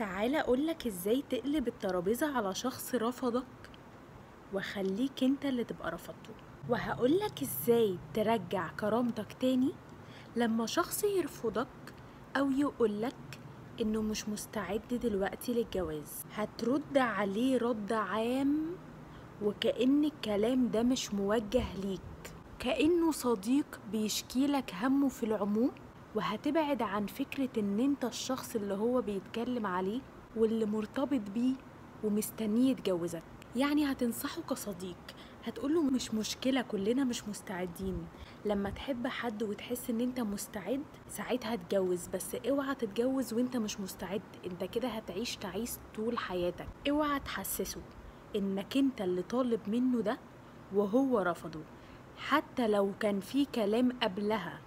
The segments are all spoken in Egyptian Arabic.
تعالى اقولك ازاي تقلب الترابيزة على شخص رفضك وخليك انت اللي تبقى رفضته، وهقولك ازاي ترجع كرامتك تاني لما شخص يرفضك او يقولك انه مش مستعد دلوقتي للجواز. هترد عليه رد عام وكأن الكلام ده مش موجه ليك، كأنه صديق بيشكيلك همه في العموم، وهتبعد عن فكرة ان انت الشخص اللي هو بيتكلم عليه واللي مرتبط بيه ومستنيه يتجوزك. يعني هتنصحه كصديق، هتقوله مش مشكلة كلنا مش مستعدين، لما تحب حد وتحس ان انت مستعد ساعتها تتجوز، بس اوعى تتجوز وانت مش مستعد، انت كده هتعيش تعيس طول حياتك. اوعى تحسسه انك انت اللي طالب منه ده وهو رفضه، حتى لو كان في كلام قبلها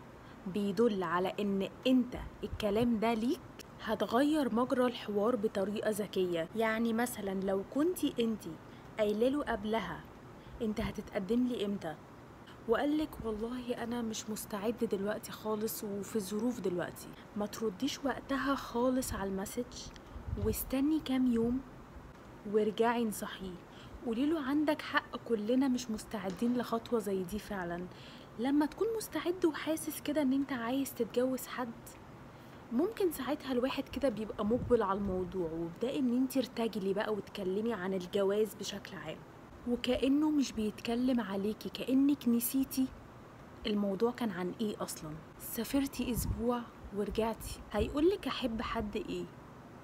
بيدل على ان انت الكلام ده ليك. هتغير مجرى الحوار بطريقة ذكية. يعني مثلا لو كنتي انتي قايله قبلها انت هتتقدم لي امتى، وقالك والله انا مش مستعد دلوقتي خالص وفي ظروف دلوقتي، ما ترديش وقتها خالص على ال message، واستني كام يوم وارجعي انصحيه، قوليله عندك حق كلنا مش مستعدين لخطوة زي دي فعلا. لما تكون مستعد وحاسس كده ان انت عايز تتجوز حد، ممكن ساعتها الواحد كده بيبقى مقبل على الموضوع، وابدأي ان انت ارتجلي بقى وتكلمي عن الجواز بشكل عام، وكأنه مش بيتكلم عليكي، كأنك نسيتي الموضوع كان عن ايه اصلا. سافرتي اسبوع ورجعتي، هيقولك احب حد ايه؟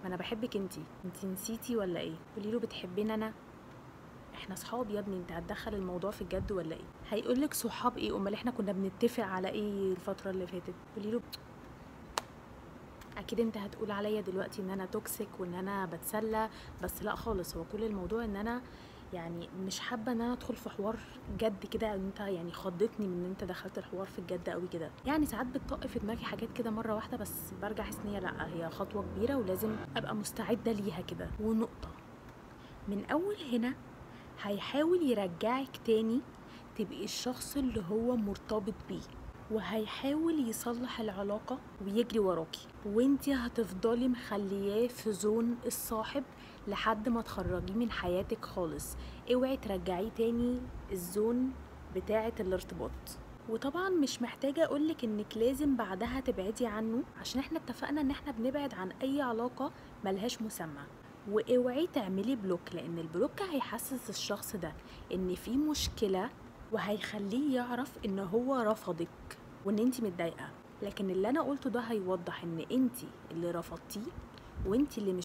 ما انا بحبك انتي، انتي نسيتي ولا ايه؟ قوليله بتحبيني انا، احنا صحاب يا ابني، انت هتدخل الموضوع في الجد ولا ايه؟ هيقولك صحاب ايه؟ امال احنا كنا بنتفق على ايه الفترة اللي فاتت؟ قوليله اكيد انت هتقول عليا دلوقتي ان انا toxic وان انا بتسلى، بس لا خالص، هو كل الموضوع ان انا يعني مش حابة ان انا ادخل في حوار جد كده، انت يعني خضتني من ان انت دخلت الحوار في الجد قوي كده. يعني ساعات بتطق في دماغي حاجات كده مرة واحدة، بس برجع احس ان هي لا، هي خطوة كبيرة ولازم ابقى مستعدة ليها كده. ونقطة من اول هنا هيحاول يرجعك تاني تبقي الشخص اللي هو مرتبط بيه، وهيحاول يصلح العلاقة ويجري وراكي، وانتي هتفضلي مخلياه في زون الصاحب لحد ما تخرجيه من حياتك خالص. اوعي ترجعيه تاني الزون بتاعة الارتباط. وطبعا مش محتاجة اقولك انك لازم بعدها تبعدي عنه، عشان احنا اتفقنا ان احنا بنبعد عن اي علاقة ملهاش مسمى. واوعي تعملي block، لان ال block هيحسس الشخص ده ان في مشكلة، وهيخليه يعرف ان هو رفضك وان انتي متضايقة. لكن اللي انا قلته ده هيوضح ان انتي اللي رفضتيه وانتي اللي مش